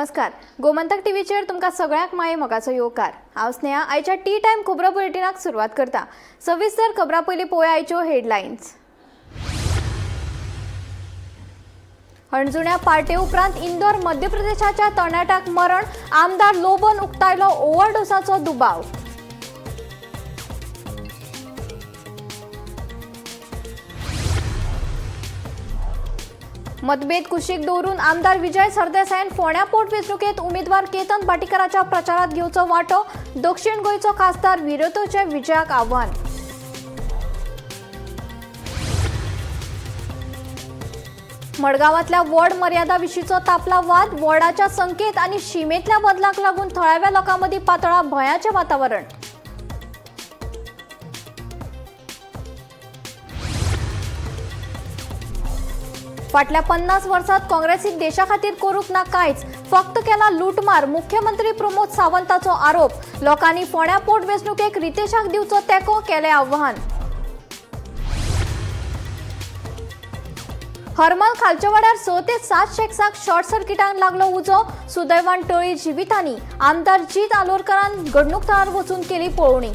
नमस्कार, गोमंतक टीव्हीचेर तुमकां सगळ्यांक माये मोगाचो येवकार. हांव स्नेहा आयच्या टी टायम खबरो बुलेटिनाक सुरवात करता. सविस्तर खबरां पयलीं पळोवया आयच्यो हेडलायन्स. हणजुण्या पार्टे उपरांत इंदोर मध्य प्रदेशाच्या तरणाट्याक मरण. आमदार लोबोन उक्तायलो ओव्हरडोसाचो दुबाव. मतभेद कुशीक दवरून आमदार विजय सरदेसायान फोंड्या पोटवेंचणुकेंत उमेदवार केतन भाटीकाराच्या प्रचारात घेवचो वांटो. दक्षिण गोंयचो खासदार विरोधोचे विजयाक आव्हान. मडगांवांतल्या वॉर्ड मर्यादा विशींचो तापला वाद. वॉर्डाच्या संकेत आनी शिमेंतल्या बदलाक लागून थळाव्या लोकां मदीं पातळा भंयाचें वातावरण. फाटल्या 50 वर्सात काँग्रेसीक देशा खातीर करूंक ना कांयच, फक्त केला लुटमार. मुख्यमंत्री प्रमोद सावंताचो आरोप. लोकांनी फोंड्या पोटवेंचणुकेक रितेशाक दिवचो तेंको, केलें आव्हान. हरमल खालचेवाड्यार 6 ते 7 शेक्साक शॉर्ट सर्किटान लागलो उजो. सुदैवान टळी जिवितांनी. आमदार जीत आलोरकरान घडणूक थळार वचून केली पळोवणी.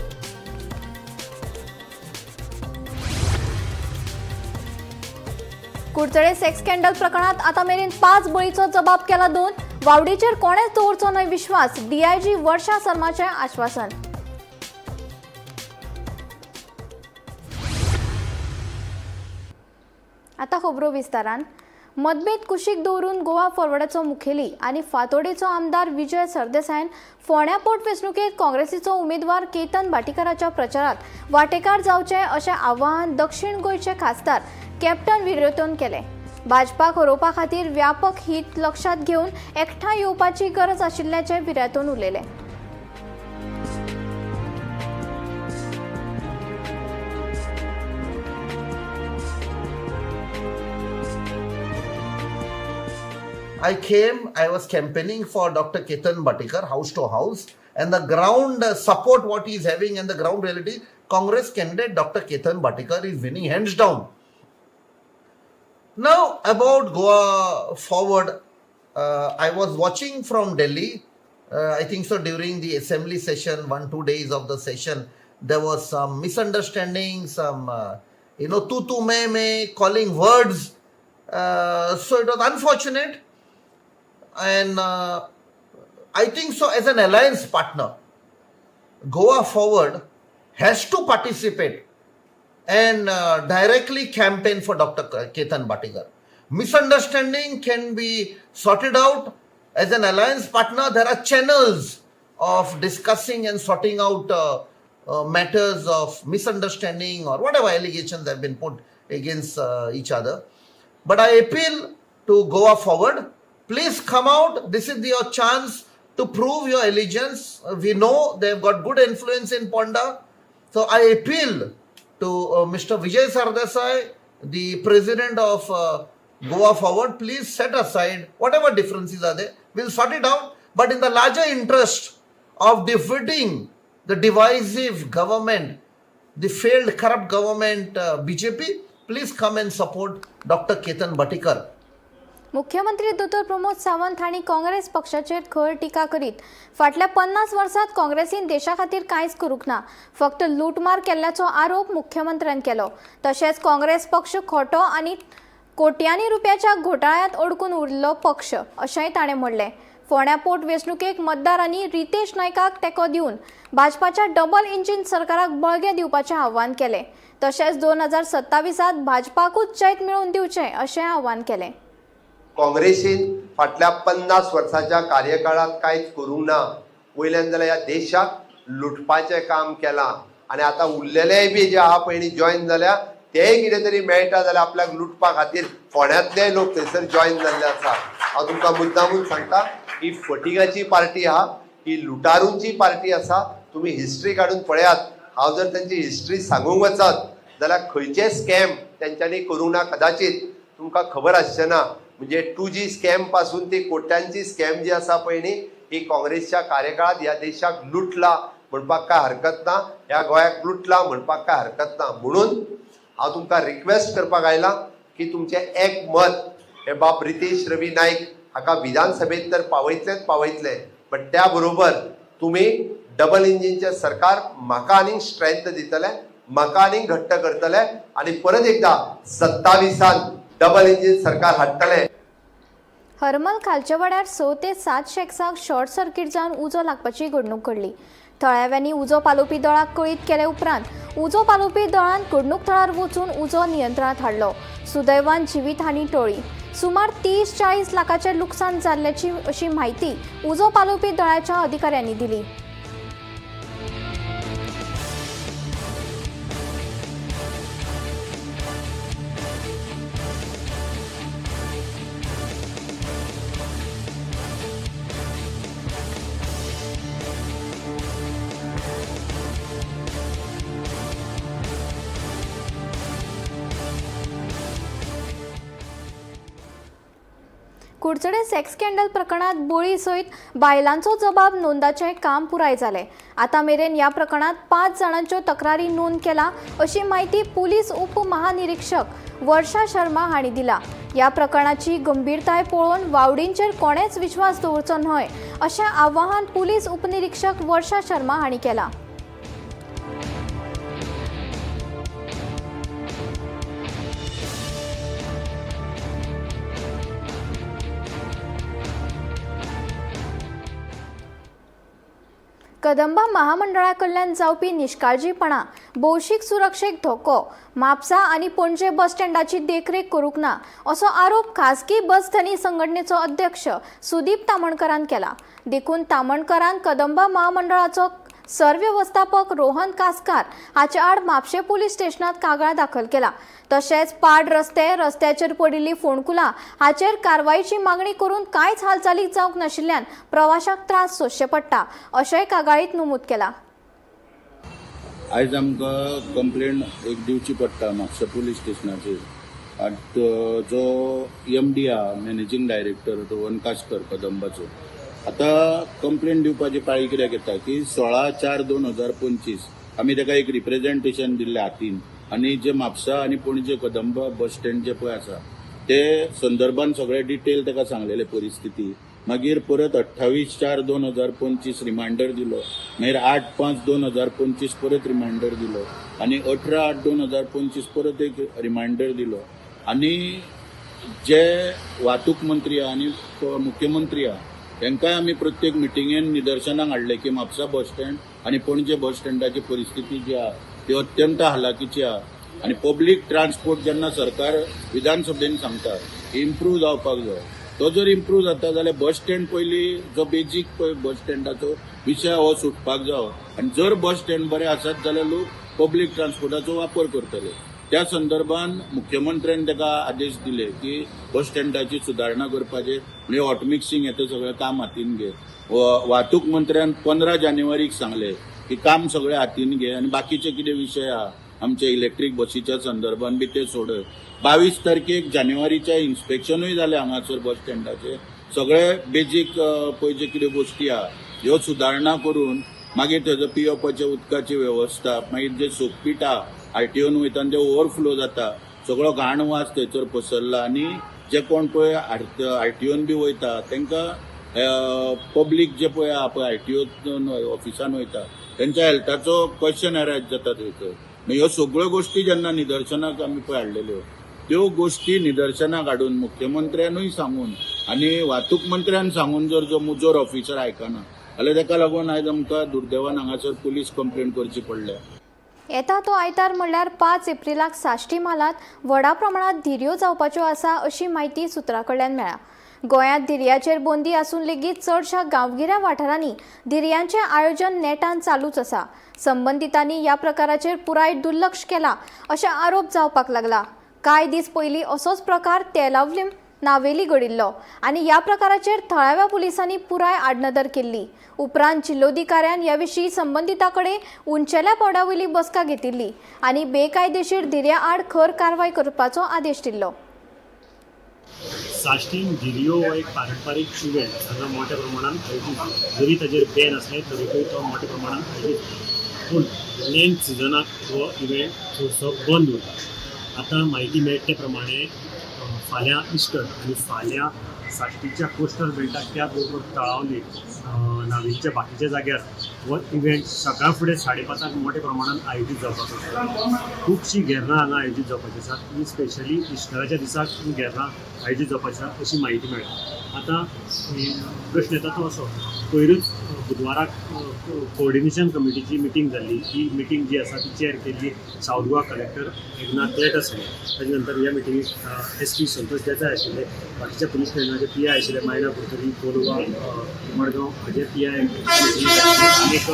कुडचडे सेक्स स्कॅन्डल प्रकरणात आता मेरेन 5 बळीचो जबाब केला 2. वावडीचेर कोणेच दवरचो न्हय विश्वास, डीआयजी वर्षा शर्माचें आश्वासन. आता खबरो विस्तारान. मतभेद कुशीक दवरून गोवा फॉरवर्डाचो मुखेली आनी फातोडेचो आमदार विजय सरदेसायान फोंड्या पोटवेंचणुकेंत काँग्रेसीचो उमेदवार केतन भाटीकाराच्या प्रचारात वांटेकार जावचे अशें आवाहन दक्षिण गोंयचे खासदार कॅप्टन विरेतोन केलें. भाजपाक हरोवपा खातीर व्यापक हित लक्षात घेवन एकठांय येवपाची गरज आशिल्ल्याचें विरेतोन उलयलें. I came, I was campaigning for Dr. Ketan Bhatikar house to house, and the ground support what he is having and the ground reality, Congress candidate Dr. Ketan Bhatikar is winning hands down. Now about Goa Forward, I was watching from Delhi. I think so during the assembly session, 1-2 days of the session, there was some misunderstanding, some, tu tu me me, calling words. So it was unfortunate. And I think so as an alliance partner, Goa Forward has to participate and directly campaign for Dr. Ketan Bhatikar. Misunderstanding can be sorted out. As an alliance partner, there are channels of discussing and sorting out matters of misunderstanding or whatever allegations have been put against each other. But I appeal to Goa Forward. Please come out. This is your chance to prove your allegiance. We know they've got good influence in Ponda. So I appeal to Mr. Vijay Sardesai, the president of Goa Forward. Please set aside whatever differences are there. We'll sort it out. But in the larger interest of defeating the divisive government, the failed corrupt government BJP, please come and support Dr. Ketan Bhatikar. मुख्यमंत्री दोतोर प्रमोद सावंत हांणी काँग्रेस पक्षाचेर खर टिका करीत फाटल्या 50 वर्सांत काँग्रेसीन देशा खातीर कांयच करूंक ना, फक्त लुटमार केल्ल्याचो आरोप मुख्यमंत्र्यान केलो. तशेंच काँग्रेस पक्ष खोटो आनी कोट्यांनी रुपयाच्या घोटाळ्यांत अडकून उरिल्लो पक्ष अशेंय ताणें म्हणलें. फोंड्या पोट वेंचणुकेक मतदारांनी रितेश नायकाक तेंको दिवन भाजपाच्या डबल इंजीन सरकाराक बळगें दिवपाचें आव्हान केलें. तशेंच 2027 भाजपाकूच जैत मेळोवन दिवचें अशें आव्हान केलें. काँग्रेसीन फाटल्या 50 वर्साच्या कार्यकाळात कांयच करूंक ना, वयल्यान जाल्यार ह्या देशाक लुटपाचें काम केलां आनी आतां उरलेलेय बी जे आहा पयलीं जॉयन जाल्या तेय कितें तरी मेळटा जाल्यार आपल्याक लुटपा खातीर फोंड्यांतलेय लोक थंयसर जॉयन जाल्ले आसा. हांव तुमकां मुद्दामून सांगता, ही फटिंगाची पार्टी आहा, ही लुटारूंची पार्टी आसा. तुमी हिस्ट्री काडून पळयात. हांव जर तेंची हिस्ट्री सांगूंक वचत जाल्यार खंयचे स्कॅम तेंच्यांनी करूंक ना कदाचित तुमकां खबर आसचें ना. म्हणजे 2G scam पासून ती कोट्यांची स्कॅम जी आसा पळय ही काँग्रेसच्या कार्यकाळात ह्या देशाक लुटला म्हणपाक काय हरकत ना, ह्या गोंयाक लुटला म्हणपाक काय हरकत ना. म्हणून हांव तुमकां रिक्वेस्ट करपाक आयला की तुमचें एक मत हे बाब रितेश रवी नायक हाका विधानसभेत तर पावयतलेच पावयतले, बट त्या बरोबर तुमी डबल इंजिनचें सरकार म्हाका आनीक स्ट्रेंथ दितले, म्हाका आनीक घट्ट करतले आनी परत एकदा 27 डबल इंजीन सरकार हाडटले. हरमल खालचेवाड्यार 6 ते 7 शॅक्सांक शॉर्ट सर्किट जावन उजो लागपाची घडणूक घडली. थळाव्यांनी उजो पालोवपी दळाक कळीत केले उपरांत उजो पालोवपी दळान घडणूक थळार वचून उजो नियंत्रणांत हाडलो. सुदैवान जिवीत हानी टळ्ळी. सुमार 30-40 लाखाचें लुकसाण जाल्ल्याची अशी म्हायती उजो पालोवपी दळाच्या अधिकाऱ्यांनी दिली. कुडचडे सेक्स स्कँडल प्रकरणात बळी सयत बायलांचो जबाब नोंदाचें काम पुराय जालें. आतां मेरेन ह्या प्रकरणात 5 जाणांच्यो तक्रारी नोंद केला अशी म्हायती पुलीस उपमहानिरीक्षक वर्षा शर्मा हांणी दिला. ह्या प्रकरणाची गंभीरताय पळोवन वावडींचेर कोणेच विश्वास दवरचो न्हय अशें आवाहन पुलीस उपनिरीक्षक वर्षा शर्मा हांणी केलां. कदंबा महामंडळा कडल्यान जावपी निष्काळजीपणा, भौशीक सुरक्षेक धोको, म्हापसा आनी पणजे बस स्टँडाची देखरेख करूंक ना असो आरोप खासगी बस धनी संघटनेचो अध्यक्ष सुदीप तामणकरान केला. देखून तामणकरान कदंबा महामंडळाचो सरवेवस्थापक रोहन कासकार हाचे आड म्हापशें पुलीस स्टेशनात कागाळ दाखल केला. तशेंच पाड रस्ते, रस्त्याचेर पडिल्ली फोंडकुलां हाचेर कारवायची मागणी करून कांयच हालचाली जावंक नाशिल्ल्यान प्रवाशांक त्रास सोंसचे पडटा अशेंय कागाळीत नमूद केला. आयज आमकां कंप्लेन एक दिवची पडटा म्हापशें पुलीस स्टेशनाचेर. जो एम डी आहा, मॅनेजींग डायरेक्टर रोहन कासकर कदंबाचो, आतां कंप्लेन दिवपाची पाळी कित्याक येता की 16/4/2025 आमी ताका एक रिप्रेझेंटेशन दिल्लें हातीन आनी जे म्हापसा आनी पणजे कदंबा बस स्टँड जे पळय आसा ते संदर्भान सगळे डिटेल ताका सांगलेले परिस्थिती. मागीर परत 28/4/2025 रिमांडर दिलो, मागीर 8/5/2025 परत रिमांडर दिलो आनी 18/8/2025 परत एक रिमांडर दिलो. आनी जे वाहतूक मंत्री आहा आनी मुख्यमंत्री आहा तांकांय आमी प्रत्येक मिटिंगेन निदर्शनाक हाडलें की म्हापसा बस स्टँड आनी पणजे बस स्टँडाची परिस्थिती जी आहा ती अत्यंत हालाकीची आहा आनी पब्लीक ट्रान्सपोर्ट जेन्ना सरकार विधानसभेन सांगता इम्प्रूव जावपाक जाय, तो जर इम्प्रूव जाता जाल्यार बस स्टँड पयलीं जो बेजीक पळय बस स्टँडाचो विशय हो सुटपाक जावो आनी जर बस स्टँड बरें आसत जाल्यार लोक पब्लीक ट्रान्सपोर्टाचो वापर करतले. त्या संदर्भान मुख्यमंत्र्यान ताका आदेश दिले की बस स्टँडाची सुदारणा करपाचें, म्हणजे हॉट मिक्सिंग हें तें सगळें काम हातीन घे. वाहतूक मंत्र्यान 15 जानेवारीक सांगलें की काम सगळें हातीन घे आनी बाकीचे कितें विशय आहा आमचे इलेक्ट्रीक बसीच्या संदर्भान बी ते सोडय. 22 तारखेक जानेवारीच्या इन्स्पेक्शनूय जालें हांगासर बस स्टँडाचें, सगळे बेजीक पळय जे कितें गोश्टी आहा ह्यो सुदारणा करून मागीर थंयचो पियोवपाच्या उदकाची वेवस्था, मागीर जे सोकपीठ आहा आरटीओन वयता आनी ते ओवरफ्लो जाता, सगळो घाण वास थंयसर पसरला आनी जे कोण पळय आरटीओन बी वयता तांकां पब्लीक जे पळय आहा पळय आरटीओ ऑफिसान वयता तेंच्या हेल्थाचो क्वेश्चन एरायज जाता थंयसर. ह्यो सगळ्यो गोश्टी जेन्ना निदर्शनाक आमी पळय हाडलेल्यो त्यो गोश्टी निदर्शनाक हाडून मुख्यमंत्र्यानूय सांगून आनी वाहतूक मंत्र्यान सांगून जर जो मुजोर ऑफिसर आयकना जाल्यार ताका लागून आयज आमकां दुर्दैवान हांगासर पुलीस कंप्लेन करची पडल्या. येता तो आयतार म्हणल्यार 5 एप्रिलाक साश्टी म्हालांत व्हडा प्रमाणात धिरयो जावपाच्यो आसा अशी म्हायती सुत्रां कडल्यान मेळ्ळा. गोंयांत धिरयाचेर बंदी आसून लेगीत चडशा गांवगिऱ्या वाठारांनी धिरयांचें आयोजन नेटान चालूच आसा. संबंदितांनी ह्या प्रकाराचेर पुराय दुर्लक्ष केला अशे आरोप जावपाक लागला. कांय दीस पयलीं असोच प्रकार तेलावलीम नावेली घडिल्लो आनी ह्या प्रकाराचेर थळाव्या पुलिसांनी पुराय आडनदर केल्ली. उपरांत जिल्लोधिकाऱ्यान ह्या विशीं संबंदितां कडेन उंचेल्या पांवड्या वयली बसका घेतिल्ली आनी बेकायदेशीर धिरयां आड खर कारवाय करपाचो आदेश दिल्लो. साश्टीन धिरयो हो एक पारंपारीक इव्हेंट हांगा मोठ्या प्रमाणान आयोजीत जाता. जरी ताजेर बॅन आसलें तरीकूय तो मोठ्या प्रमाणान आयोजीत जाता. पूण लेंत सिजनाक हो इव्हेंट चडसो बंद उरता. आतां म्हायती मेळटा ते प्रमाणे फाल्यां इस्टर आनी फाल्यां साश्टीच्या कोस्टल बेल्टाक त्याच बरोबर तळावली, नावेलीच्या बाकीच्या जाग्यार हो इव्हेंट सकाळ फुडें 5:30 मोठ्या प्रमाणात आयोजीत जावपाक आसा. खुबशीं गेर्नां हांगा आयोजीत जावपाची आसा आनी स्पेशली इस्टराच्या दिसाक ही गेर्नां आयोजीत जावपाची आसा अशी म्हायती मेळ्ळ्या. आतां प्रश्न येता तो असो, पयरूच बुधवाराक कोऑर्डिनेशन कमिटीची मिटींग जाल्ली. ही मिटींग जी आसा ती चेअर केल्ली south Goa collector Eknath Cletus हांणी. ताजे नंतर ह्या मिटिंगेक एस पी संतोष देसाय आशिल्ले, बाकीच्या पुलीस स्टेशनाचे पी I आशिल्ले, मायणा, कुडतरी, कोलवा, मडगांव हाजे पी I आनी एक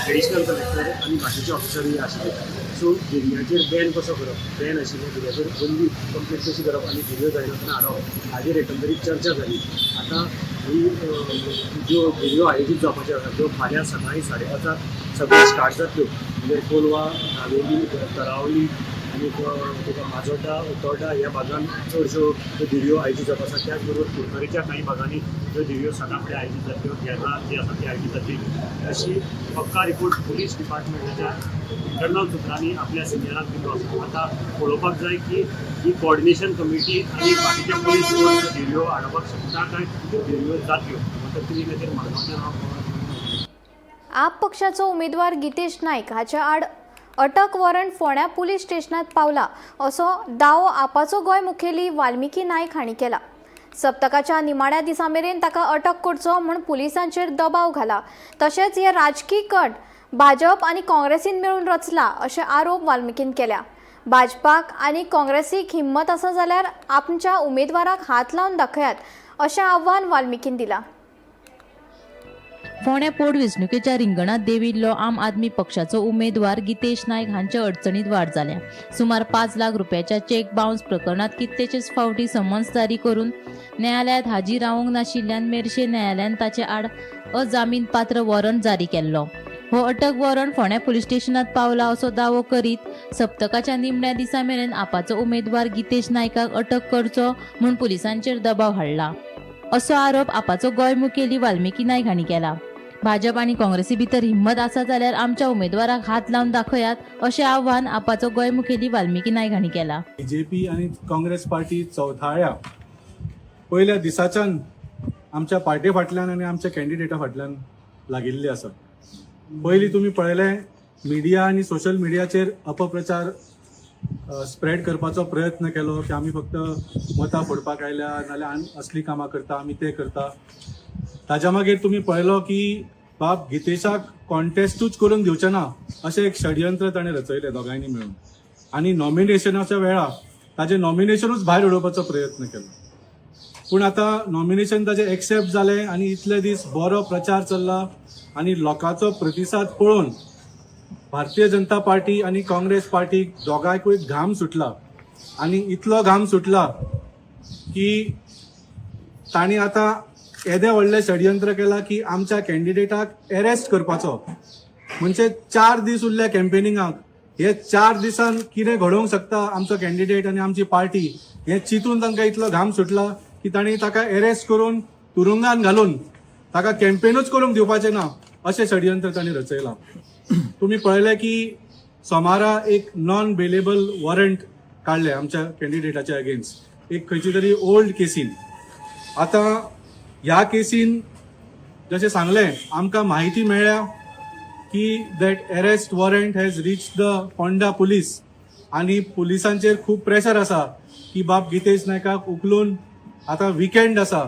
एडिशनल कलेक्टर आनी बाकीचे ऑफिसरूय आशिल्ले. सो धिरयांचेर बॅन कसो करप, बॅन आशिल्ल्या धिरयांचेर बंदी कंप्लीट कशी करप आनी धिरयो जायनासतना हाडप हाजेर एकंदरीत चर्चा जाली. आतां ही ज्यो धिरयो आयोजीत जावपाच्यो आसा त्यो फाल्यां सकाळीं 5:30 सगळ्यो स्टार्ट जातल्यो. म्हणजे कोलवा, नावेली, तरावली आनी तुका माजोड्डा, उतोड्डा ह्या भागान चडश्यो त्यो धिरयो आयोजीत जावपा आसा. त्याच बरोबर कुडतरीच्या कांय भागांनी त्यो धिरयो सकाळ फुडें आयोजीत जातल्यो, गेर्नां जी आसा ती आयोजीत जातली अशी पक्का रिपोर्ट पुलीस डिपार्टमेंटाच्या इंटरनल सुत्रांनी आपल्या सिनियरांक दिल्लो आसा. आतां पळोवपाक जाय की ही कोऑर्डिनेशन कमिटी आनी बाकीचे पुलीस फोर्स धिरयो हाडपाक शकता काय त्यो धिरयो जातल्यो. गोमंतक टीव्ही खातीर मडगांवच्यान हांव. आप पक्षाचो उमेदवार गितेश नायक हाच्या आड अटक वॉरंट फोंड्या पुलीस स्टेशनात पावला असो दावो आपाचो गोंय मुखेली वाल्मिकी नायक हांणी केला. सप्तकाच्या निमाण्या दिसा मेरेन ताका अटक करचो म्हूण पुलिसांचेर दबाव घाला. तशेंच हे राजकी कट भाजप आनी काँग्रेसीन मेळून रचला अशे आरोप वाल्मिकीन केल्या. भाजपाक आनी काँग्रेसीक हिम्मत आसा जाल्यार आमच्या उमेदवाराक हात लावन दाखयात अशें आव्हान वाल्मिकीन दिलां. फोंड्या पोटवेंचणुकेच्या रिंगणात देंविल्लो आम आदमी पक्षाचो उमेदवार गितेश नायक हांच्या अडचणीत वाड जाल्या. सुमार 5 लाख रुपयाच्या चेक बाउन्स प्रकरणात कितलेशेच फावटी समन्स जारी करून न्यायालयात हाजीर रावंक नाशिल्ल्यान मेरशे न्यायालयान ताचे आड अजामीनपात्र वॉरंट जारी केल्लो. हो अटक वॉरंट फोंड्या पुलीस स्टेशनात पावला असो दावो करीत सप्तकाच्या निमण्या दिसा मेरेन आपाचो उमेदवार गितेश नायकाक अटक करचो म्हूण पुलिसांचेर दबाव हाडला असो आरोप आपाचो गोंय मुखेली वाल्मिकी नायक हांणी केला. भाजप आनी काँग्रेसी भितर हिम्मत आसा जाल्यार आमच्या उमेदवाराक हात लावन दाखयात अशें आव्हान आपाचो गोंय मुखेली वाल्मिकी नायक हांणी केला. बीजेपी आनी काँग्रेस पार्टी चौथाळ्या पयल्या दिसाच्यान आमच्या पार्टे फाटल्यान आनी आमच्या कॅन्डिडेटा फाटल्यान लागिल्ली आसा. पयलीं तुमी पळयलें, मिडिया आनी सोशल मिडियाचेर अपप्रचार स्प्रेड करपाचो प्रयत्न केलो की आमी फक्त मतां फोडपाक आयल्या, नाल्यार आनी असलीं कामां करता, आमी ते करता. ताज्या मागीर तुमी पळयलो की बाब गितेशाक कॉन्टेस्टूच करूंक दिवचे ना अशें एक षडयंत्र ताणें रचयलें दोगांयनी मेळून आनी नॉमिनेशनाच्या वेळार ताजें नॉमिनेशनूच भायर उडोवपाचो प्रयत्न केलो. पूण आतां नॉमिनेशन ताजें एक्सेप्ट जालें आनी इतले दीस बरो प्रचार चल्ला आनी लोकांचो प्रतिसाद पळोवन भारतीय जनता पार्टी आनी काँग्रेस पार्टीक दोगांयकूय घाम सुटला आनी इतलो घाम सुटला की तांणी आतां येदें व्हडलें षडयंत्र केलां की आमच्या कॅन्डिडेटाक एरेस्ट करपाचो. म्हणजे 4 दीस उरल्या कॅम्पेनिंगाक. हे 4 दिसान कितें घडोवंक शकता आमचो कॅन्डिडेट आनी आमची पार्टी हें चिंतून तांकां इतलो घाम सुटला की तांणी ताका एरेस्ट करून तुरुंगान घालून ताका कॅम्पेनूच करूंक दिवपाचें ना अशें षडयंत्र तांणी रचयलां. तुमी पळयलें की सोमारा एक नॉन बेलेबल वॉरंट काडलें आमच्या कॅन्डिडेटाच्या अगेन्स्ट एक खंयची तरी ओल्ड केसीन. आतां ह्या केसीन जशें सांगलें, आमकां म्हायती मेळ्ळ्या की that arrest warrant has reach the Ponda police आनी पुलिसांचेर खूब प्रेशर आसा की बाब गितेश नायकाक उखलून आतां विकेंड आसा,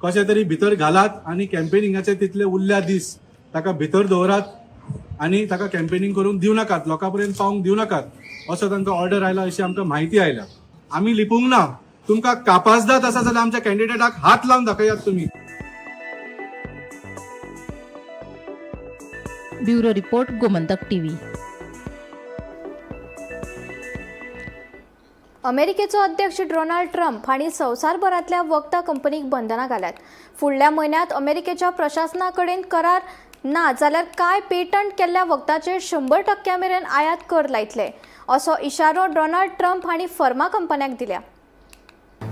कशें तरी भितर घालात आनी कॅम्पेनिंगाचे तितले उरल्या दीस ताका भितर दवरात आनी ताका कॅम्पेनिंग करूंक दिवं नाकात, लोकां पर्यंत पावोवंक दिवं नाकात असो तांकां ऑर्डर आयला अशी आमकां म्हायती आयल्या. आमी लिपूंक ना. तुमकां कापाजदाद आसा जाल्यार आमच्या कॅन्डिडेटाक हात लावन दाखयात तुमी. Bureau report, Gomantak TV. अमेरिकेचो अध्यक्ष डोनाल्ड ट्रम्प हांणी संवसारभरांतल्या वखदां कंपनीक बंधनां घाल्यात. फुडल्या म्हयन्यांत अमेरिकेच्या प्रशासना कडेन करार ना जाल्यार कांय पेटंट केल्ल्या वखदांचेर 100% मेरेन आयात कर लायतले असो इशारो डोनाल्ड ट्रम्प हांणी फर्मा कंपन्यांक दिल्या.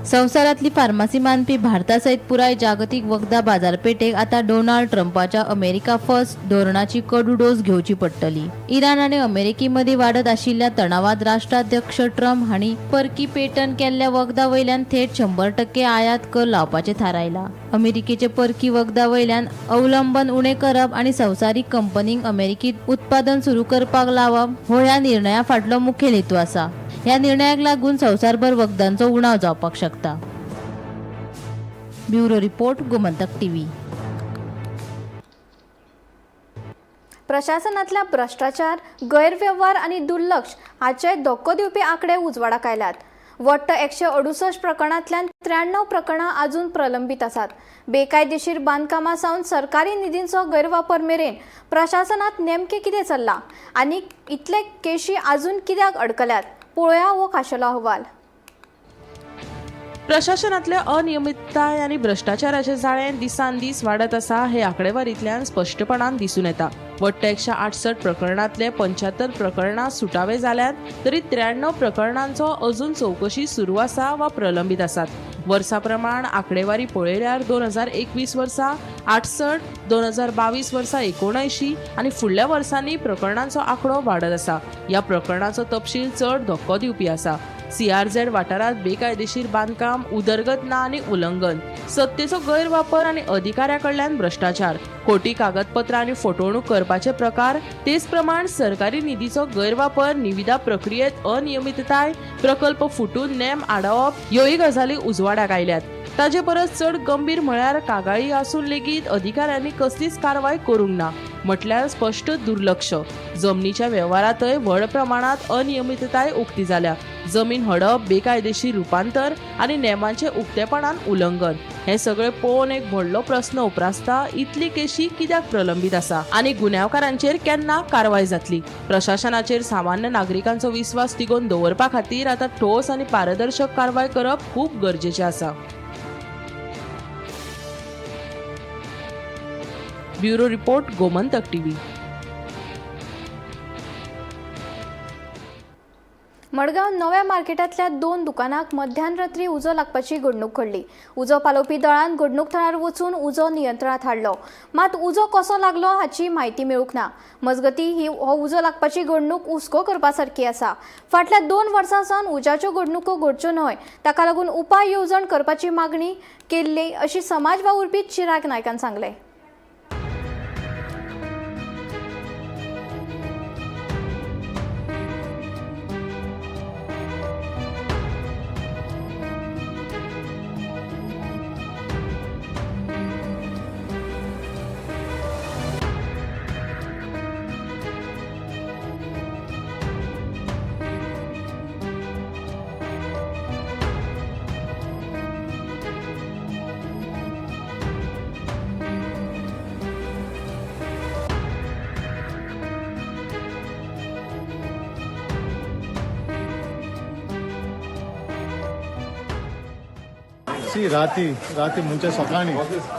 संवसारांतली फार्मासी मानपी भारता सयत पुराय जागतीक वखदां बाजारपेठेक आतां डोनाल्ड ट्रंपाच्या अमेरिका फर्स्ट धोरणाची कडू डोस घेवची पडटली. इराण आनी अमेरिके मदीं वाडत आशिल्ल्या तणावात राष्ट्राध्यक्ष ट्रंप हांणी परकी पेटंट केल्ल्या वखदां वयल्यान थेट 100% आयात कर लावपाचें थारायलां. अमेरिकेचे परकी वखदां वयल्यान अवलंबन उणें करप आनी संवसारीक कंपनींक अमेरिकेंत उत्पादन सुरू करपाक लावप हो ह्या निर्णया फाटलो मुखेल हेतू आसा. ह्या निर्णयाक लागून संवसारभर वखदांचो उणाव जावपाक शकता. Bureau report, Gomantak TV. प्रशासनांतल्या भ्रश्टाचार, गैरवेव्हार आनी दुर्लक्ष हाचे धक्को दिवपी आंकडे उजवाडाक आयल्यात. वट्ट 168 प्रकरणांतल्यान 93 प्रकरणां अजून प्रलंबीत आसात. बेकायदेशीर बांदकामां सावन सरकारी निधींचो गैरवापर मेरेन प्रशासनांत नेमकें कितें चल्लां आनी इतले केशी अजून कित्याक अडकल्यात, पळोवया हो खाशेलो अहवाल. प्रशासनातले अनियमितताय आनी भ्रश्टाचाराचे जाळें दिसान दीस वाडत आसा हे आंकडेवारींतल्यान स्पश्टपणान दिसून येता. वट्ट 168 प्रकरणांतले 75 प्रकरणां सुटावे जाल्यात तरी 93 प्रकरणांचो अजून चवकशी सुरू आसा वा प्रलंबीत आसात. वर्सा प्रमाण आंकडेवारी पळयल्यार 2021 वर्सा 68, 2022 वर्सा 79 आनी फुडल्या वर्सांनी प्रकरणांचो आंकडो वाडत आसा. ह्या प्रकरणाचो तपशील चड धक्को दिवपी आसा. CRZ वाठारांत बेकायदेशीर बांदकाम, उदरगत ना आनी उल्लंघन, सत्तेचो गैरवापर आनी अधिकाऱ्या कडल्यान भ्रश्टाचार, खोटी कागदपत्रां आनी फटवणूक करपाचे प्रकार, तेच प्रमाण सरकारी निधीचो गैरवापर, निविदा प्रक्रियेत अनियमितताय, प्रकल्प फुटून नेम आडावप ह्योय गजाली उजवाडाक आयल्यात. ताजे परस चड गंभीर म्हळ्यार कागाळी आसून लेगीत अधिकाऱ्यांनी कसलीच कारवाय करूंक ना, म्हटल्यार स्पश्ट दुर्लक्ष. जमनीच्या वेव्हारांतय व्हड प्रमाणांत अनियमितताय उक्ती जाल्या. जमीन हडप, बेकायदेशीर रुपांतर आनी नेमांचें उक्तेपणान उल्लंघन हें सगळें पळोवन एक व्हडलो प्रस्न उप्रासता, इतली केशी कित्याक प्रलंबीत आसा आनी गुन्यांवकारांचेर केन्ना कारवाय जातली? प्रशासनाचेर सामान्य नागरिकांचो विस्वास तिगोवन दवरपा खातीर आतां ठोस आनी पारदर्शक कारवाय करप खूब गरजेचें आसा. Bureau report, Gomantak TV. Madgaon नव्या मार्केटांतल्या 2 दुकानांक मध्यानरात्री उजो लागपाची घडणूक घडली. उजो पालोवपी दळान घडणूक थळार वचून उजो नियंत्रणांत हाडलो, मात उजो कसो लागलो हाची म्हायती मेळूंक ना. मजगतीं हो उजो लागपाची घडणूक हुस्को करपा सारकी आसा. फाटल्या 2 वर्सां सावन उज्याच्यो घडणुको घडच्यो न्हय ताका लागून उपाय येवजण करपाची मागणी केल्ली अशी समाज वावुरपी चिराग नायकान सांगलें. सी राती राती म्हणजे सकाळी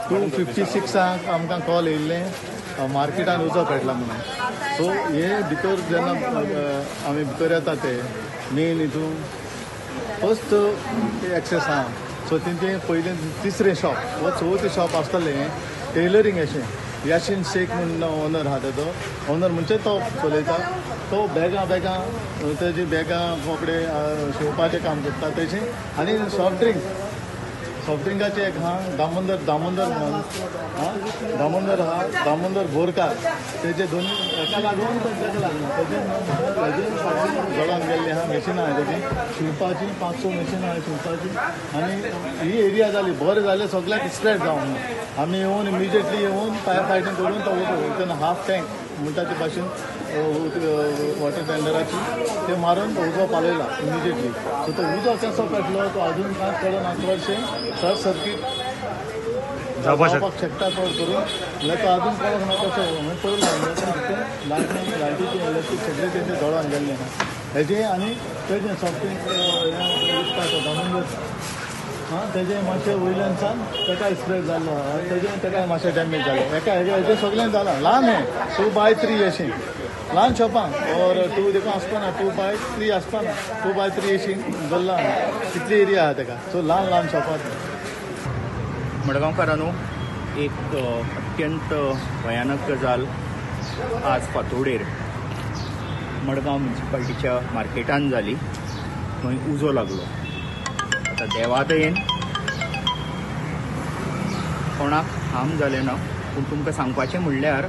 2:56 आमकां कॉल येयल्लें मार्केटान उजो पेटला म्हणून. सो हे भितर जेन्ना आमी भितर येता ते मेन हितून फर्स्ट एक्सेस आहा. सो तेंचे पयलें तिसरें शॉप वा चवथें शॉप आसतलें टेलरींग अशें याशीन शेख म्हूण ओनर आहा तेजो. ओनर म्हणजे तो चलयता, तो बॅगां बॅगां तेजी बॅगां कपडे शिंवपाचें काम करता तेजें. आनी सॉफ्ट ड्रिंक, सॉफ्ट ड्रिंकाचे एक आहा दामोदर, दामोदर आं दामोदर आहा, दामोदर बोरकार. तेजे दोनी एका लागून तेका लागून तेजे तेजे जळोन गेल्ले आहा. मॅशिनां आहा तेजी शिंवपाची, 5-6 मॅशिनां आहा शिंवपाची. आनी ही एरिया जाली बरें जालें सगळ्याक स्प्रेड जावंक ना. आमी येवन इमिजिएटली येवन फायर फायटींग करून तो तेन्ना हाफ टँक म्हणटा ते भाशेन वॉटर टेंडराची ते मारून तो उजो पालयला इमिजिएटली. सो तो उजो कसो पेटलो तो अजून कांयच कळना. चडशें शॉर्ट सर्कीट जावपाक शकता चड करून, म्हणल्यार तो अजून कळोंक ना कसो. पयलो लायट लायटीचे इलेक्ट्रीक सगळें तेंचे जळोन गेल्लें आहा हेजें. आनी तेजें सॉफ्ट ड्रिंक विकता तो दामोदर आं तेजें मातशें वयल्यान सान तेका स्प्रेड जाल्लो आहा, तेजें तेका मातशें डॅमेज जालें. एका हेजें सगळें जालां ल्हान हें 2x3 अशें. ल्हान शॉपां और टू देखून आसपाना, 2x3 आसपाना, 2x3 अशी दवरला तितली एरिया आहा तेका. सो ल्हान ल्हान शॉपां. मडगांवकारांनो, एक अत्यंत भयानक गजाल आज फांतोडेर मडगांव म्युनिसिपाल्टीच्या मार्केटान जाली. थंय उजो लागलो. आतां देवा दयेन कोणाक हार्म जालें ना, पूण तुमकां सांगपाचें म्हणल्यार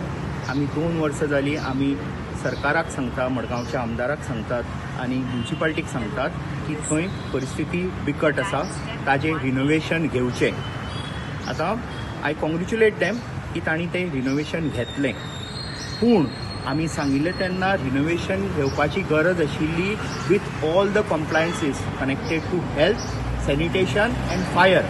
आमी 2 वर्सां जालीं आमी सरकाराक सांगता, मडगांवच्या आमदाराक सांगतात आनी म्युनिसिपाल्टीक सांगतात की थंय परिस्थिती बिकट आसा, ताजें रिनोवेशन घेवचें. आतां I congratulate them की तांणी तें रिनोवेशन घेतलें, पूण आमी सांगिल्लें तेन्ना रिनोवेशन घेवपाची गरज आशिल्ली with all the compliances connected to health, sanitation and fire.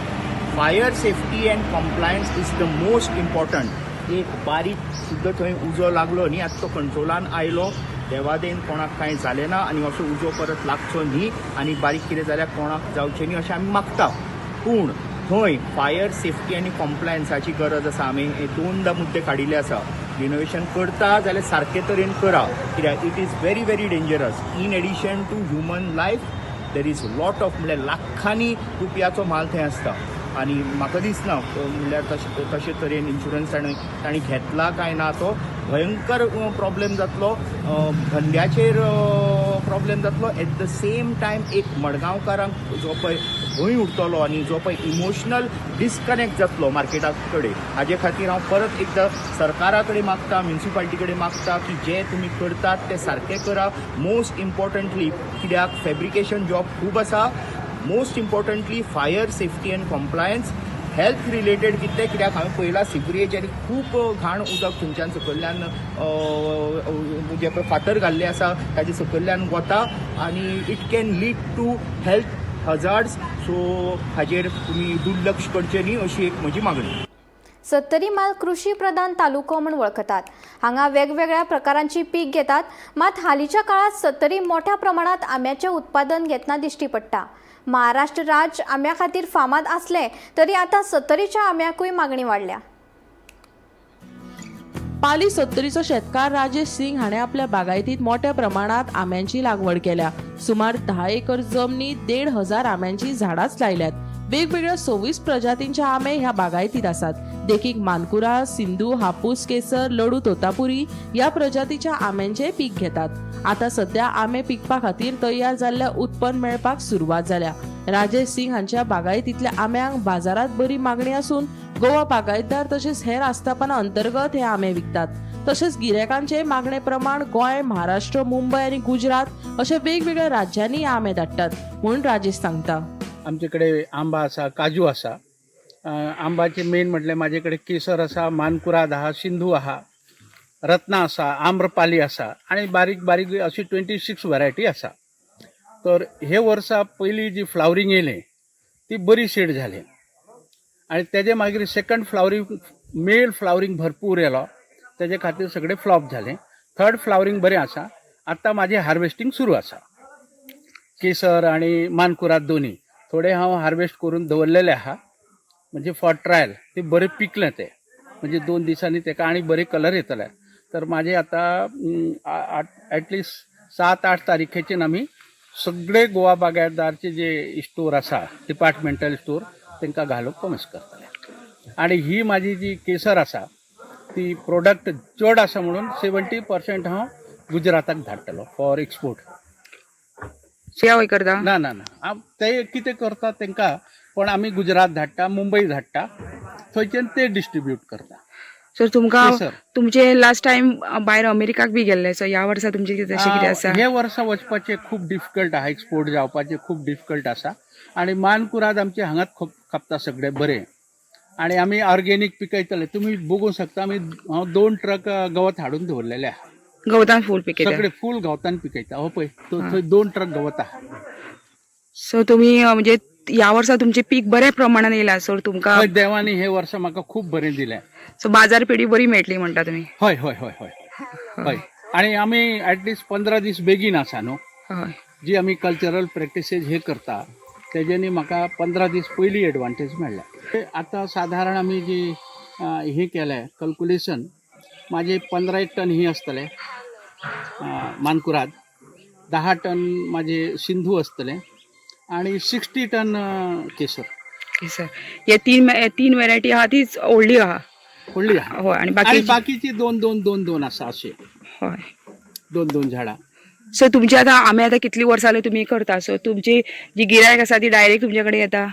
Fire safety and compliance is the most important. एक बारीक सुद्दां थंय उजो लागलो न्ही, आतां तो कंट्रोलान आयलो, देवादेन कोणाक कांय जालें ना आनी असो उजो परत लागचो न्ही आनी बारीक कितें जाल्यार कोणाक जावचें न्ही अशें आमी मागता. पूण थंय फायर सेफ्टी आनी कॉम्प्लायन्साची गरज आसा. आमी हे 2दा मुद्दे काडिल्ले आसा. रिनोवेशन करता जाल्यार सारके तरेन करा, कित्याक it is very very dangerous. In addition to human life there is lot of, म्हणल्यार लाखांनी रुपयाचो म्हाल थंय आसता आनी म्हाका दिसना म्हणल्यार तशे तरेन इन्शुरन्स तांणी घेतला काय ना. तो भयंकर प्रॉब्लेम जातलो, धंद्याचेर प्रॉब्लेम जातलो. एट the same time एक मडगांवकारांक जो पळय भंय उरतलो आनी जो पळय इमोशनल डिस्कनेक्ट जातलो मार्केटा कडेन. हाजे खातीर हांव परत एकदां सरकारा कडेन मागता, म्युनिसिपाल्टी कडेन मागता की जे तुमी करतात ते सारकें करा. मोस्ट इम्पॉर्टंटली कित्याक फेब्रिकेशन जॉब खूब आसा, most importantly fire safety and compliance, health related कितें, कित्याक हांवें पळयलां सिवरेज आनी खूब घाण उदक थंयच्यान सकयल्यान जे पळय फातर घाल्ले आसा ताजे सकयल्यान वता आनी it can lead to health hazards. So हाजेर तुमी दुर्लक्ष करचें न्ही अशी एक म्हजी मागणी. सत्तरी म्हाल कृषी प्रधान तालुको म्हूण वळखतात. हांगा वेगवेगळ्या प्रकारांची पीक घेतात, मात हालींच्या काळात सत्तरी मोठ्या प्रमाणात आंब्याचें उत्पादन घेतना दिश्टी पडटा. महाराष्ट्र राज्य आंब्या खातीर फामाद आसलें तरी आतां सत्तरीच्या आंब्याकूय मागणी वाडल्या. पाली सत्तरीचो शेतकार राजेश सिंग हाणें आपल्या बागायतीत मोठ्या प्रमाणात आंब्यांची लागवड केल्या. सुमार 10 एकर जमनीत 1500 आंब्यांची झाडांच लायल्यात. वेगवेगळ्या 26 प्रजातींचे आंबे ह्या बागायतीत आसात. देखीक मानकुरा, सिंधू, हापूस, केसर, लडू, तोतापुरी ह्या प्रजातीच्या आंब्यांचे पीक घेतात. आता सध्या आंबे पिकपा खातीर तयार जाल्ल्या उत्पन्न मेळपाक सुरवात जाल्या. राजेश सिंग हांच्या बागायतीतल्या आंब्यांक बाजारात बरी मागणी आसून गोवा बागायतदार तशेंच हेर आस्थापना अंतर्गत हे आंबे विकतात. तशेंच गिरायकांचे मागणे प्रमाण गोंय, महाराष्ट्र, मुंबय आनी गुजरात अशा वेगवेगळ्या राज्यांनी आंबे धाडटात म्हूण राजेश सांगता. आमचे कडेन आंबा आसा, काजू आसा. आंबाचे मेन म्हटल्यार म्हाजे कडेन केसर आसा, मानकुराद आहा, सिंधू आहा, रत्ना आसा, आम्रपाली आसा आनी बारीक बारीक अशी 26 व्हरायटी आसा. तर हे वर्सा पयली जी फ्लावरींग येयलें ती बरी सेट जाली आनी तेजे मागीर सेकंड फ्लावरींग मेल फ्लावरींग भरपूर येयलो, तेजे खातीर सगळें फ्लॉप जालें. थर्ड फ्लावरींग बरें आसा. आतां म्हाजें हार्वेस्टींग सुरू आसा. केसर आनी मानकुराद दोनी थोडे हांव हार्वेस्ट करून दवरलेले आहा, म्हणजे फॉर ट्रायल. ते बरें पिकलें ते म्हणजे 2 दिसांनी तेका आनी बरे कलर येतले. तर म्हाजे आतां एटलिस्ट 7-8 तारखेच्यान आमी सगळे गोवा बागायतदारचे जे स्टोर आसा, डिपार्टमेंटल स्टोर, तांकां घालूंक कोमेस करतले. आनी ही म्हाजी जी केसर आसा ती प्रोडक्ट चड आसा म्हणून 70% हांव गुजराताक धाडटलो फॉर एक्सपोर्ट. हय करता? ना ना ना, ते कितें करता तांकां, पण आमी गुजरात धाडटा, मुंबय धाडटा, थंयच्यान ते डिस्ट्रीब्यूट करता. सर तुमकां तुमचे लास्ट टायम भायर अमेरिकाक बी गेल्ले, सो ह्या वर्सा तुमचे कितें तशें कितें आसा? हे वर्सा वचपाचें खूब डिफिकल्ट आहा, एक्सपोर्ट जावपाचें खूब डिफिकल्ट आसा. आनी मानकुराद आमचे हांगाच खूब खपता सगळे बरें आनी आमी ऑर्गेनीक पिकयतले. तुमी बघूंक शकता, आमी हांव 2 ट्रक गवत हाडून दवरलेले आहा. गवतान फूल पिकयता? सगळे फूल गवतान पिकयता. हो पळय थंय 2 ट्रक गवत आहा. सो तुमी म्हणजे ह्या वर्सा तुमचें पीक बऱ्या प्रमाणान येयला, सो तुमकां देवानी हे वर्सा म्हाका खूब बरें दिलें. सो बाजारपेठी बरी मेळटली म्हणटा तुमी? हय हय हय हय हय. आनी आमी एटलिस्ट 15 दीस बेगीन आसा न्हू, जी आमी कल्चरल प्रॅक्टिसेस हे करता तेज्यानी म्हाका 15 दीस पयली एडवांटेज मेळ्ळ्या. आतां सादारण आमी जी हे केलें कॅल्कुलेशन, म्हाजे 15 एक टन ही आसतलें, मानकुराद, 10 टन माझे सिंधू आसतले आणि 60 टन केसर. केसर. हे तीन व्हेरायटी आहा तीच व्हडली आहा. व्हडली आहा. हय, आनी आणि बाकी बाकीची दोन दोन दोन दोन आसा अशे. हय. दोन दोन झाडां. सो तुमचे आतां आमे आतां कितली वर्सां जाली तुमी करता, सो तुमची जी गिरायक आसा ती डायरेक्ट तुमचे कडेन येता?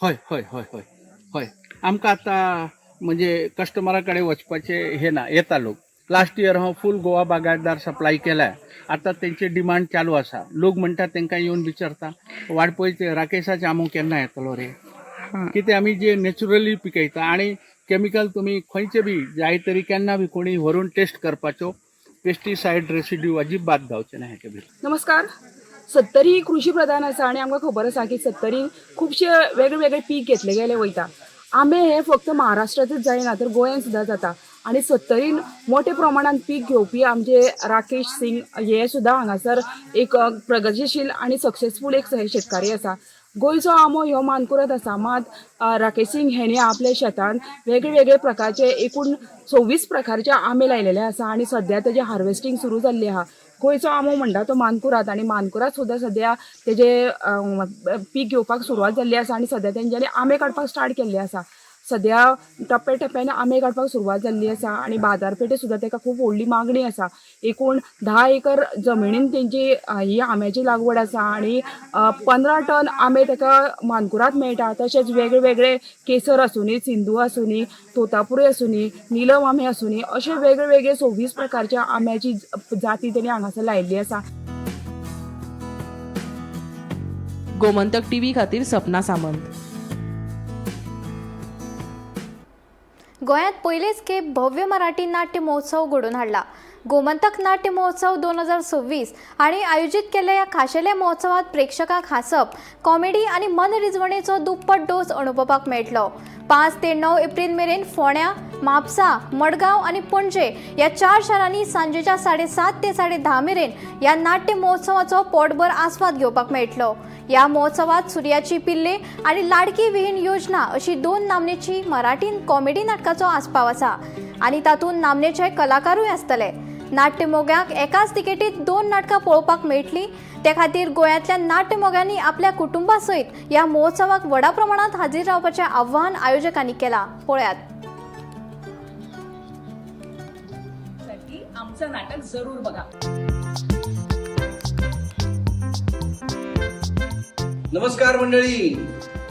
हय हय हय हय हय, आमकां आतां म्हणजे कस्टमरा कडेन वचपाचें हें ना, येता लोक. लास्ट इयर हांव फूल गोवा बागायतदार सप्लाय केल्या. आतां तेंची डिमांड चालू आसा. लोक म्हणटा, तांकां येवन विचारता, वाडपय राकेशाचे आमो केन्ना येतलो रे. कितें आमी जे नॅचरली पिकयता आनी केमिकल तुमी खंयचे बी जाय तरी केन्ना बी कोणी व्हरून टेस्ट करपाच्यो, पेस्टिसायड रेसिड्यू अजिबात जावचें ना हेचे भितर. नमस्कार. सत्तरी ही कृशी प्रधान आसा आनी आमकां खबर आसा की सत्तरीन खुबशे वेगळे वेगळे पीक घेतले गेले वयता. आंबे हे फक्त महाराष्ट्रांतच जायना तर गोंयांत सुद्दां जाता आनी सत्तरीन मोठे प्रमाणान पीक घेवपी आमचे राकेश सिंग हे सुद्दां हांगासर एक प्रगतीशील आनी सक्सेसफूल एक शेतकारी आसा. गोंयचो आंबो ह्यो मानकुराद आसा, मात राकेश सिंग हेणी आपल्या शेतान वेगळे वेगळे प्रकारचे एकूण 26 प्रकारचे आंबे लायलेले आसा आनी सद्या तेजें हार्वेस्टींग सुरू जाल्लें आहा. गोंयचो आंबो म्हणटा तो मानकुराद आनी मानकुराद सुद्दां सद्या तेजे पीक घेवपाक सुरवात जाल्ली आसा आनी सद्या तेंच्यांनी आंबे काडपाक स्टार्ट केल्ले आसा. सद्या टप्प्या टप्प्यान आंबे काडपाक सुरवात जाल्ली आसा आनी बाजारपेठे सुद्दां तेका खूब व्हडली मागणी आसा. एकूण 10 एकर जमिनीन तेंची ही आंब्याची लागवड आसा आनी 15 टन आंबे तेका मानकुराद मेळटा. तशेंच वेगळे वेगळे केसर आसूनी, सिंधू आसूनी, तोतापुरी आसूनी, निलम आंबे आसूनी, अशे वेगळे वेगळे 26 प्रकारच्या आंब्याची जाती तेणी हांगासर लायिल्ली आसा. गोमंतक टीव्ही खातीर सपना सामंत. गोंयांत पयलेच खेप भव्य मराठी नाट्य महोत्सव घडोवन हाडला. गोमंतक नाट्य महोत्सव 2026 हांणी आयोजीत केल्ल्या ह्या खाशेल्या महोत्सवात प्रेक्षकांक हांसप, कॉमेडी आनी मनरिजवणेचो दुप्पट डोस अणभवपाक मेळटलो. 5 ते 9 एप्रिल मेरेन फोंड्या, म्हापसा, मडगांव आनी पणजे ह्या 4 शारांनी सांजेच्या 7:30 ते 10:30 मेरेन ह्या नाट्य महोत्सवाचो पोटभर आस्वाद घेवपाक मेळटलो. ह्या महोत्सवात सुर्याची पिल्ले आनी लाडकी विहीण योजना अशी 2 नामनेची मराठी कॉमेडी नाटकाचो आस्पाव आसा आनी तातूंत नामनेचे कलाकारूय आसतले. नाट्यमोग्यांक एकाच तिकेटीत 2 नाटकां पळोवपाक मेळटली. ते खातीर गोंयांतल्या नाट्यमोग्यांनी आपल्या कुटुंबा सयत ह्या महोत्सवाक व्हडा प्रमाणात हाजीर रावपाचें आव्हान आयोजकांनी केलां. पळयात. आमचं नाटक जरूर बघा. नमस्कार मंडळी,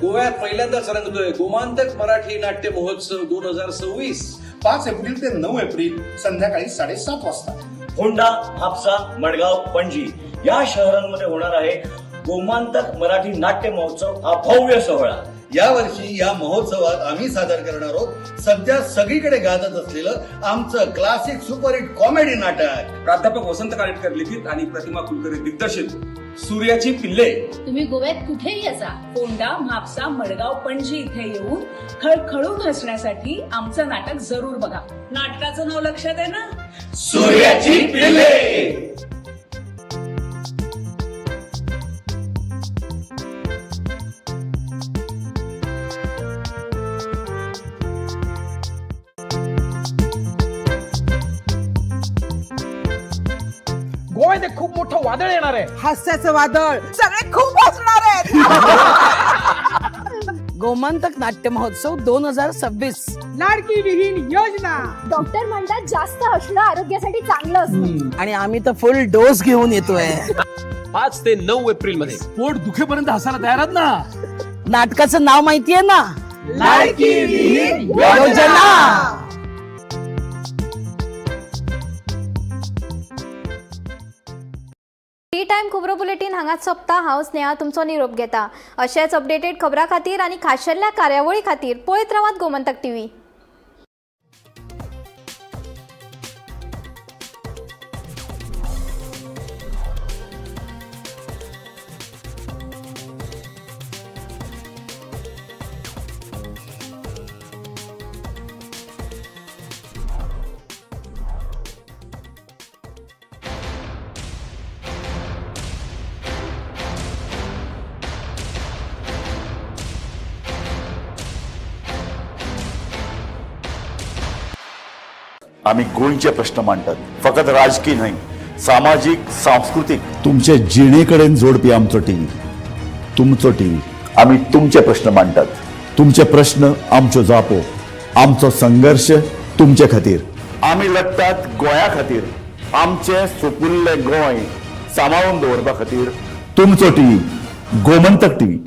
गोव्यात पहिल्यांदाच रंगतोय गोमांतक मराठी नाट्य महोत्सव 2026. 5 एप्रिल ते 9 एप्रिल संध्याकाळी 7:30 वाजता फोंडा, म्हापसा, मडगाव, पणजी या शहरांमध्ये होणार आहे गोमांतक मराठी नाट्य महोत्सव हा भव्य सोहळा. यावर्षी या महोत्सवात आम्ही सादर करणार आहोत सध्या सगळीकडे गाजत असलेलं आमचं क्लासिक सुपरहिट कॉमेडी नाटक. प्राध्यापक वसंत कानेटकर लिखित आणि प्रतिमा कुलकर्णी दिग्दर्शित सूर्याची पिल्ले. तुम्ही गोव्यात कुठेही असा, फोंडा, म्हापसा, मडगाव, पणजी इथे येऊन खळखळून हसण्यासाठी आमचं नाटक जरूर बघा. नाटकाचं नाव लक्षात आहे ना? सूर्याची पिल्ले. गोव्यात एक खूप मोठं वादळ येणार आहे. हास्याचं वादळ, सगळे खूप हसणार आहेत. गोमंतक नाट्य महोत्सव 2026. लाडकी विहीण योजना. डॉक्टर म्हणतात जास्त हसणं आरोग्यासाठी चांगलं असतं. आणि आम्ही तर फुल डोस घेऊन येतोय. 5 ते 9 एप्रिल मध्ये पोट दुखेपर्यंत हसायला तयार आहात ना? नाटकाचं नाव माहितीये ना? लाडकी विहीण योजना. टी टायम खबरो बुलेटीन हांगाच सोंपता. हांव स्नेहा तुमचो निरोप घेता. अशेच अपडेटेड खबरां खातीर आनी खाशेल्या कार्यावळी खातीर पळयत रावात गोमंतक टीव्ही. आम्ही गोंयचे प्रश्न मांडटात, फकत राजकी न्हय, सामाजीक, सांस्कृतीक, तुमचे जिणे कडेन जोडपी आमचो टीव्ही, तुमचो टीव्ही. आमी तुमचे प्रश्न मांडटात, तुमचे प्रश्न आमच्यो जापो, आमचो संघर्श तुमचे खातीर. आमी लढटात गोंया खातीर, आमचें सुपुल्लें गोंय सांबाळून दवरपा खातीर. तुमचो टीव्ही, गोमंतक टीव्ही.